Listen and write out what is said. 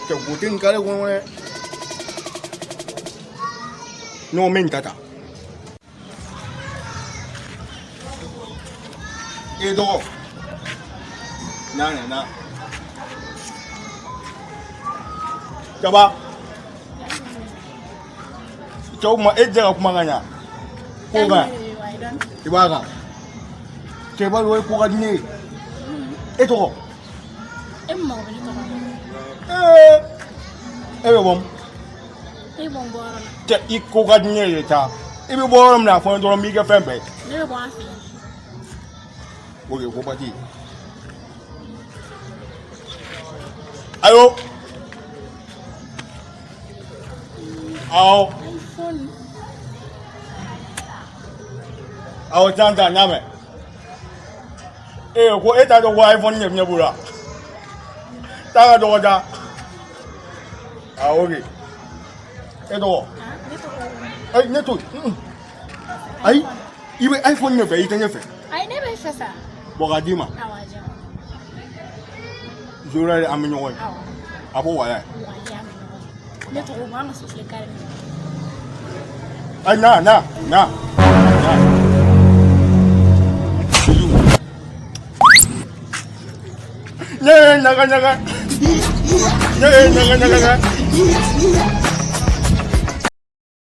Cɛ, ko tɛ nin kare kɔnɔ dɛ. Non, n bɛ nin ta ta. E dɔgɔ. Na na na. Jaba. Cɛw ma e tɛ ka kuma ka ɲa. Ko kan. I b'a kan. Cɛ b'a dɔn e ko ka di ne ye. E tɔgɔ? E mago bɛ ne tɔgɔ la. Ee, e bɛ bɔ min? E bɔ n bɔyɔrɔ la. Cɛ, i ko ka di ne ye taa. I bɛ bɔ yɔrɔ min na, a fɔ n ye dɔrɔn, n b'i kɛ fɛn bɛɛ ye. Ne bɛ bɔ an fɛ yen. Ok, ko bati. Ayo. Awɔ. iPhone. Awɔ, tan tan, n y'a mɛn. Ee, ko e t'a dɔn ko iPhone ɲɛ bɛ ne bolo wa? Taa ka dɔgɔ taa. Ah, ok. E tɔgɔ? Ah, ne tɔgɔ. Ayi, ne to yen. Ayi, i bɛ iPhone ɲɛfɛ, i tɛ ɲɛfɛ. Ayi, ne bɛ fɛ sa. Bɔn, k'a d'i ma. Awɔ, a diyan. Zora an bɛ ɲɔgɔn ye. Awɔ. A ko wala. Walayi, an bɛ ɲɔgɔn ye. Ne tɔgɔ an ka so filɛ kare. Ayi, na na na. Na. Ɲɛ ɲaga ɲaga. Ɲɛ ɲaga ɲaga.